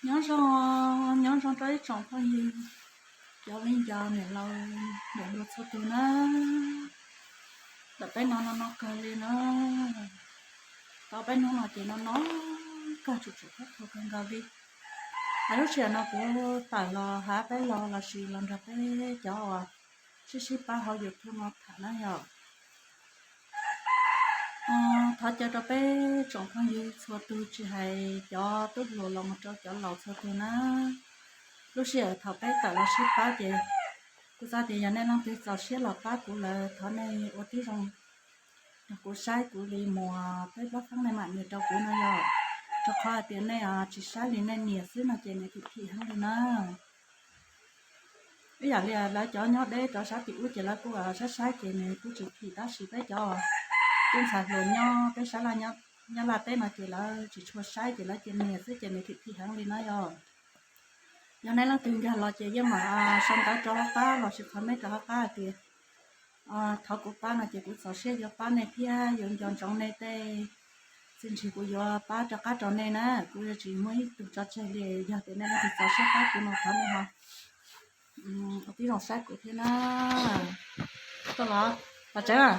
Nyob zoo, nyob zoo rau ib tsoom phooj ywg, cov viv ncaus niam laus nram ntuj txhua tus na. Ntawm peb no no no kawg li na. Tau peb hnub no ces no no kawg, tsum tsum kawg kawg nkaus li. Hais lub sij hawm no kuv tawm los hab peb los lossis los nrog peb cov uas sib sib pab hauv YouTube no tham na yog. Thov caw rau peb tsoom phooj ywg txhua tus, tsis hais cov tub hluas los mus rau cov laus txhua tus na. Lub sij hawm thaum peb tawm los sib pab ces kuv xav tias yog nej leej twg txaus siab los pab kuv lawm, thov nej ua tib zoo rau kuv saib kuv li muas peb plaub feeb nej mam nias rau kuv no yog. Rau qhov hais tias nej tsis saib li nej nias xwb no ces nws phim phim heev li na. Ib yam li lawv cov nyob deb rau sab tim ub ces lawv kuj saib saib ces nws kuj tsis phim, tab sis peb cov tub ntxhais hluas nyob peb sab Nyab Laj teb no ces lawv tsis tshua saib ces lawv cia nias xwb ces nws phim phim heev li na yog. Yog nej leej twg nkag los ces yeej mam sau ntawv rau hauv qab lossis comment rau hauv qab hais tias thov kuv pab no ces kuv txaus siab yuav pab nej thiab yuav nco ntsoov nej tej txiaj ntsig, kuv yuav pab rov qab rau nej na. Kuv yuav tsis muaj ib tug tso tseg li. Yog tias nej leej twg txaus siab pab kuv no thov nej ho ua tib zoo saib kuv thiab na. Tuaj los, Pov Tsawv,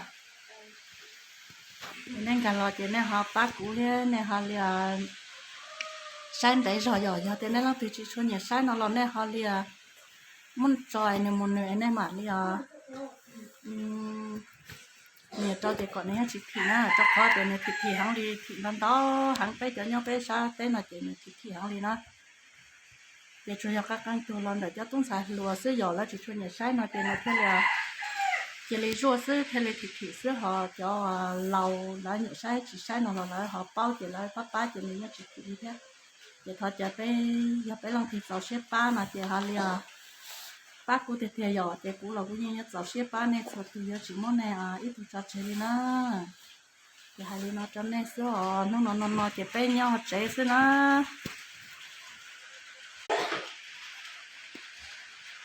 nej nkag los ces nej ho pab kuv thiab nej ho li saib ntev zog yom. Yog tias nej leej twg tsis tshua nyiam saib no los nej ho li muab tso es nws mus nws es nej mam li nias rau ces kom nws yeej tsis phim na, rau qhov tias nws phim phim heev li, phim ntau ntau heev, peb cov nyob peb sab teb no ces nws phim phim heev li na. Ces tsuas yog qee qee tug los ntawm cov tub ntxhais hluas xwb yom, lawv tsis tshua nyiam saib no ces nws thiaj li, cia li zuaj xwb thiaj li phim phim xwb, ho cov laus lawv nyiam saib tsis saib no los lawv ho paub ces lawv pab pab ces nws yeej tsis phim li thiab. Ces thov caw peb, yog peb leej twg txaus siab pab no ces ho li pab kuv tiag tiag yom, ces kuv los kuv yeej yuav txaus siab pab nej txhua tus, yuav tsis muab nej ib tug tso tseg li na. Ces hais li no rau nej xwb os, hnub no no no ces peb nyob hauv tsev xwb na.